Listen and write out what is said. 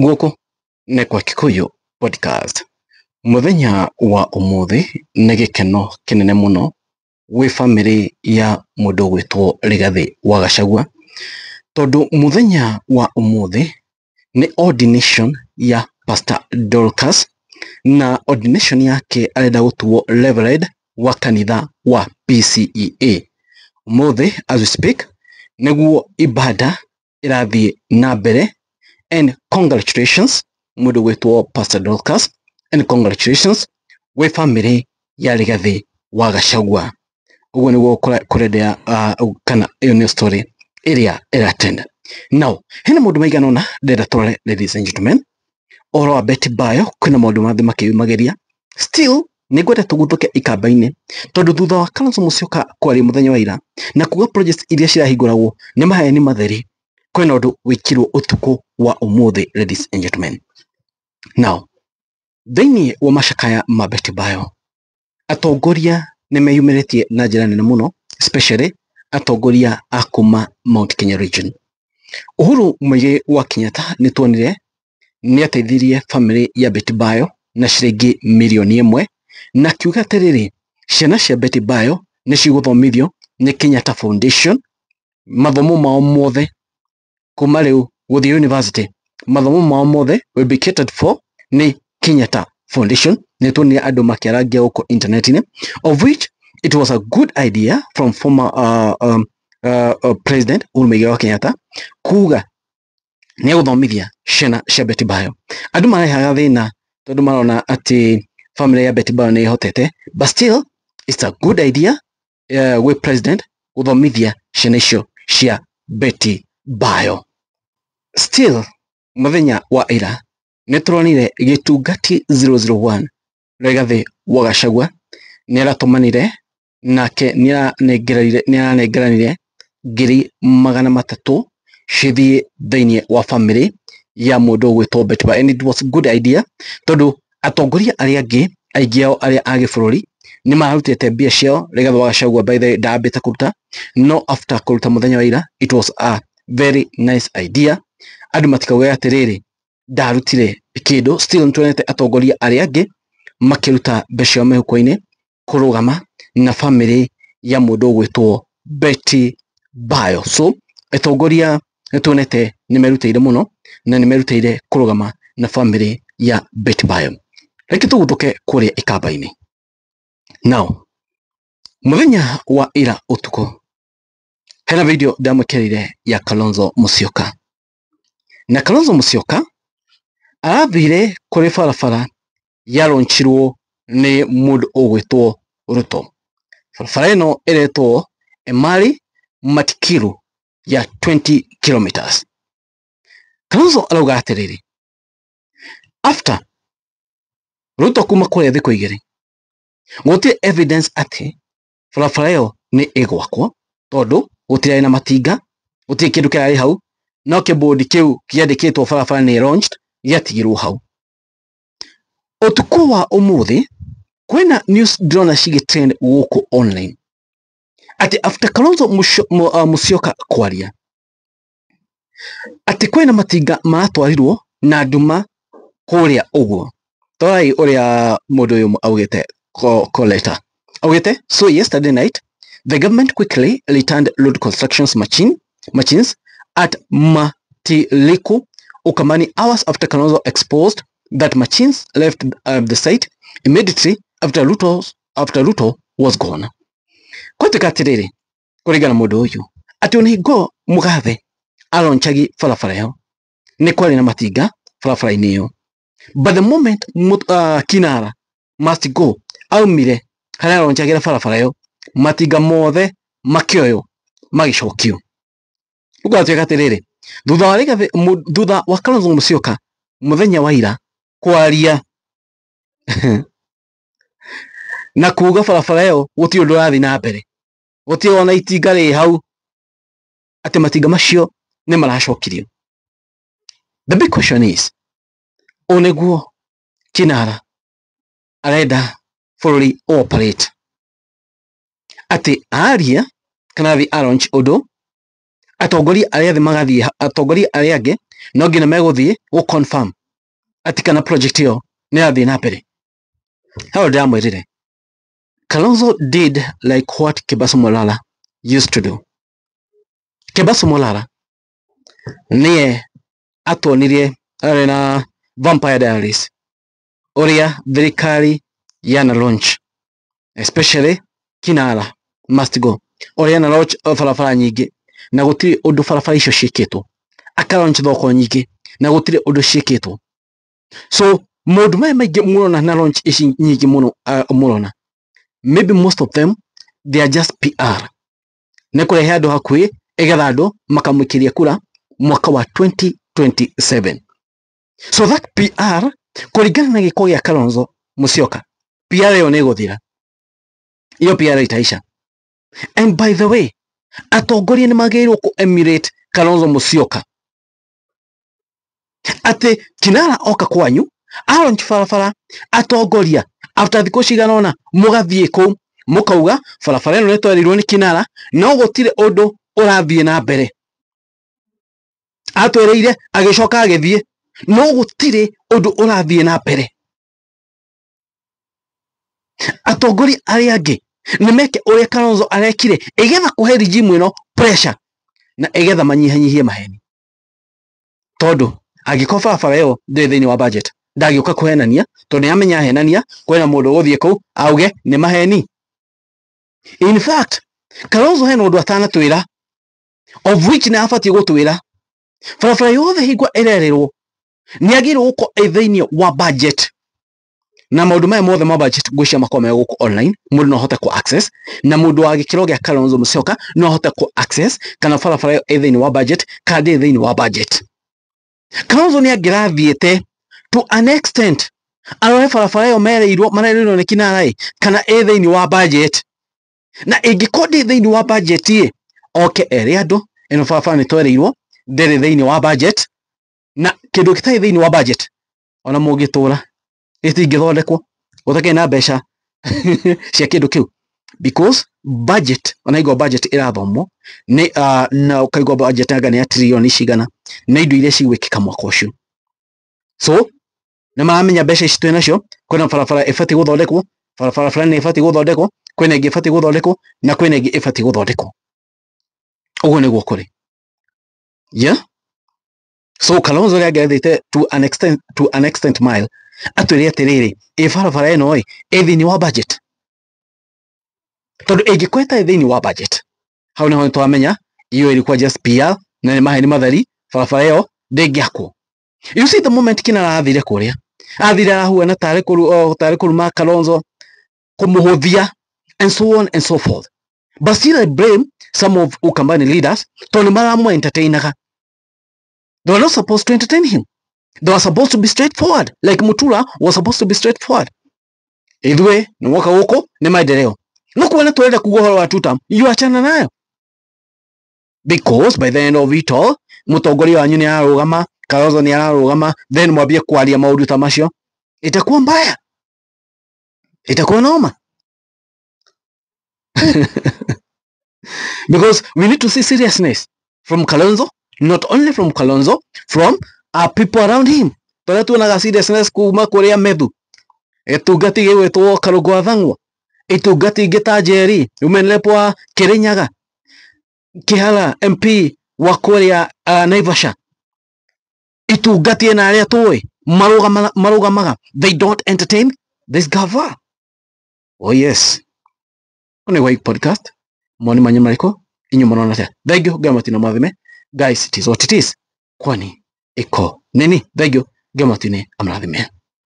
Gũkũ nĩ kwa Kikuyu Podcast. Mũthenya wa ũmũthĩ nĩ gĩkeno kĩnene mũno gwĩ bamĩrĩ ya mũndũ ũgwĩtwo Rigathĩ wa Gachagua, tondũ mũthenya wa ũmũthĩ nĩ ordination ya Pastor Dorcas, na ordination yake arenda gũtuo Reverend wa kanitha wa PCEA. Ũmũthĩ as we speak nĩguo ibada ĩrathiĩ na mbere, and congratulations mũndũ gwĩtwo Pastor Dorcas, and congratulations gwĩ bamĩrĩ ya Rigathĩ wa Gachagua. Ũguo nĩguo kũrendea kana ĩyo nĩyo story ĩrĩa ĩratenda. Now hena maũndũ maigana ũna ndĩrenda tũrore, ladies and gentlemen. Ũhoro wa Betty Bayo, kwĩna maũndũ mangĩ makĩyumagĩria. Still nĩ ngwenda tũguthũke ikamba-inĩ, tondũ thutha wa Kalonzo Musyoka kwaria mũthenya wa ira na kuga projects iria cirahingũragwo nĩ maheni matheri, kwĩna ũndũ wĩkirwo ũtukũ wa ũmũthĩ, ladies and gentlemen. Now thĩinĩ wa macakaya ma Betty Bayo, atongoria nĩ meyumĩrĩtie na njĩra nene mũno, especially atongoria a kuma Mount Kenya region. Uhuru Muigai wa Kenyatta nĩ tuonire nĩ ateithirie famĩlĩ ya Betty Bayo na ciringi mirioni 1, na akiuga atĩrĩrĩ, ciana cia Betty Bayo nĩ cigũthomithio nĩ Kenyatta Foundation mathomo mao mothe kuma rĩu gũthiĩ university, mathomo mao mothe will be catered for nĩ Kenyatta Foundation. Nĩ tuonire andũ makĩarangia gũkũ internet-inĩ, of which it was a good idea from former President Uhuru Muigai wa Kenyatta kuga nĩ egũthomithia ciana cia Betty Bayo. Andũ marehaga thĩna tondũ marona atĩ family ya Betty Bayo nĩ ĩhotete, but still it's a good idea gwĩ president gũthomithia ciana icio cia Betty Bayo. Still mũthenya wa ira nĩ tũronire gĩtungati 001 Rigathĩ wa Gachagua nĩ aratũmanire, nake nĩ aranengeranire 300,000 cithiĩ thĩinĩ wa family ya mũndũ ũgwĩtwo Betty Bayo, and it was a good idea tondũ atongoria arĩa angĩ aingĩ ao arĩa a gĩbũrũri nĩ mararutĩte mbia ciao. Rigathĩ wa Gachagua, by the way, ndambĩte kũruta, no after kũruta mũthenya wa ira, it was a very nice idea. Andũ matikauge atĩrĩrĩ, ndarutire kĩndũ. Still nĩtuonete atongoria arĩa angĩ makĩruta mbeca ciao mĩhuko-inĩ kũrũgama na family ya mũndũ ũgwĩtwo Betty Bayo. So atongoria nĩtuonete nĩ merutĩire mũno na nĩ merutĩire kũrũgama na family ya Betty Bayo. Reke tũguthũke kũrĩa ikamba-inĩ. Now mũthenya wa ira ũtukũ hena video ndamwĩkĩrĩire ya Kalonzo Musyoka, na Kalonzo Musyoka arathire kũrĩ barabara yalaunchirwo nĩ mũndũ ũgwĩtwo Ruto. Barabara ĩno ĩretwo Emali Matikiru ya 20 kilometers. Kalonzo arauga atĩrĩrĩ, after Ruto kuma kũrĩa thikũ 2, gũtirĩ evidence atĩ barabara ĩyo nĩ ĩgwakwo, tondũ gũtirarĩ na matinga, gũtirĩ kĩndũ kĩrarĩ hau, no kĩbũndi kĩu kĩandĩkĩtwo barabara nĩ launched gĩatigirwo hau. Ũtukũ wa ũmũthĩ kwĩna news ndĩrona cigĩtrend gũkũ online atĩ after Kalonzo Musyoka kwaria atĩ kwĩna matinga maratwarirwo na nduma kũrĩa ũguo. Torai ũrĩa mũndũ ũyũ augĩte, Coleta augĩte, "So yesterday night the government quickly returned road constructions machines at Matiliku Ukamani hours after Kalonzo exposed that machines left the site immediately after Ruto was gone." Kwatuĩka atĩrĩrĩ, kũringana na mũndũ ũyũ, atĩ ona hingo mũgathe alaunchagi barabara ĩyo nĩ kwarĩ na matinga barabara-inĩ ĩyo, but the moment Kinara must go aumire harĩa alaunchagĩra barabara ĩyo, matinga mothe makĩoywo magĩcokio. Rĩu gwatuĩka atĩrĩrĩ, thutha wa Rigathĩ, thutha wa Kalonzo Musyoka mũthenya wa ira kwaria na kuga barabara ĩyo gũtirĩ ũndũ ũrathiĩ na mbere, gũtirĩ ona itinga rĩ hau, atĩ matinga macio nĩ maracokirio. The big question is, ũũ nĩguo Kinara arenda bũrũri operate, atĩ aria kana athiĩ alaunch ũndũ, atongoria arĩa othe magathiĩ, atongoria arĩa angĩ No nginya megũthiĩ gũ confirm atĩ kana project ĩyo nĩ ĩrathiĩ na mbere. Hau ndĩramwĩrire Kalonzo did like what Kebaso Molala used to do. Kebaso Molala niye atuonirie arĩ na Vampire Diaries ũrĩa thirikari yana launch, especially Kinara must go, ũrĩa yana launch barabara nyingĩ na gũtirĩ ũndũ barabara icio ciĩkĩtwo, aka launch thoko nyingĩ na gũtirĩ ũndũ ciĩkĩtwo. So maũndũ maya maingĩ mũrona na launch ici nyingĩ mũno, mũrona maybe most of them they are just PR, nĩ kũrehe andũ hakuhĩ ĩgetha andũ makamũikĩria kura mwaka wa 2027. So that PR kũringana na gĩko gĩa Kalonzo Musyoka, PR ĩyo nĩ ĩgũthira, iyo PR itaisha. And by the way, atongoria nĩ magĩrĩirwo kũ emulate Kalonzo Musyoka atĩ Kinara oka kwanyu alaunch barabara, atongoria after thikũ cigana ũna mũgathiĩ kũu mũkauga barabara ĩno nĩtwerirwo nĩ Kinara no gũtirĩ ũndũ ũrathiĩ na mbere, atwĩrĩire agĩcoka agĩthiĩ no gũtirĩ ũndũ ũrathiĩ na mbere. Atongoria arĩa angĩ nĩ meke ũrĩa Kalonzo arekire ĩgetha kũhe regime ĩno pressure na ĩgetha manyihanyihie maheni, tondũ angĩkorwo barabara ĩyo ndĩrĩ thĩinĩ wa budget ndangĩũka kũhenania, tondũ nĩamenya ahenania kwĩna mũndũ ũgũthiĩ kũu auge nĩ maheni. In fact Kalonzo hena ũndũ atanatwĩra, of which nĩ abatiĩ gũtwĩra. Barabara yothe hingo ĩrerĩrwo nĩ agĩrĩirwo gũkorwo ĩ thĩinĩ wa budget, na maũndũ maya mothe ma budget ngwĩciria makorwo me gũkũ online, mũndũ no ahote kũ access, na mũndũ wa gĩkĩro gĩa Kalonzo Musyoka no ahote kũ access kana barabara ĩyo ĩ thĩinĩ wa budget kana ndĩrĩ thĩinĩ wa budget. Kalonzo nĩ angĩrathiĩte to an extent arore barabara ĩyo merĩirwo marerĩirwo nĩ Kinara ĩ kana ĩ thĩinĩ wa budget, na ĩngĩkorwo ndĩ thĩinĩ wa budget ĩ oke ere andũ ĩno barabara nĩ twerĩirwo ndĩrĩ thĩinĩ wa budget, na kĩndũ gĩtarĩ thĩinĩ wa budget ona mũngĩtũra gĩtingĩthondekwo gũtakĩrĩ na mbeca cia kĩndũ kĩu, because budget ona igua budget ĩrathomwo nĩ na ũkaigua budget anga nĩ ya tririoni cigana na indo iria cigwĩkĩka mwaka ũcio. So nĩ maramenya mbeca ici twĩ nacio, kwĩna barabara ĩbatiĩ gũthondekwo, barabara fulani ĩbatiĩ gũthondekwo, kwĩna ĩngĩ ĩbatiĩ gũthondekwo na kwĩna ĩngĩ ĩbatiĩ gũthondekwo. Ũguo nĩguo kũrĩ. Yeah? So Kalonzo rĩa angĩrathiĩte to an extent mile atwĩre atĩrĩrĩ, ĩ barabara ĩno ĩ ĩ thĩinĩ wa budget, tondũ ĩngĩkorwo ĩtarĩ thĩinĩ wa budget hau nĩho twamenya iyo ilikuwa just PR na nĩ maheni matheri, barabara ĩyo ndĩngĩakwo. You see the moment Kinara athire kũrĩa, athire arahuana tarĩ tarĩ kũruma Kalonzo, kũmũhũthia and so on and so forth. But still I blame some of Ukambani leaders tondũ maramũ entertainaga. They were not supposed to entertain him. They were supposed to be straightforward, like Mutura was supposed to be straightforward. Ithuĩ nĩ woka gũkũ nĩ maendeleo, no kuona tũrenda kuga ũhoro wa tutam, you achana nayo, because by the end of it all mũtongoria wanyu nĩ ararũgama, Kalonzo nĩ ararũgama, then mwambie kwaria maũndũ ta macio, itakuwa mbaya, itakuwa noma. Because we need to see seriousness from Kalonzo, not only from Kalonzo, from our people around him. Tondũ tuonaga seriousness kuma kũrĩa Methu, gĩtungati gĩgwĩtwo Karũngũ wa Thang'wa, itungati ingĩ ta Njeri, women rep wa Kirinyaga, Kihara MP wa kũrĩa Naivasha, itungati na arĩa tũĩ marũgamaga, they don't entertain this gava. Oh yes. Nĩ Waik podcast, moni manyu marĩkũ inyuĩ mũrona atĩa? Thank you Ngai matino mathime. Guys, it is what it is, kwani iko nini? Thank you Ngai matine amrathime.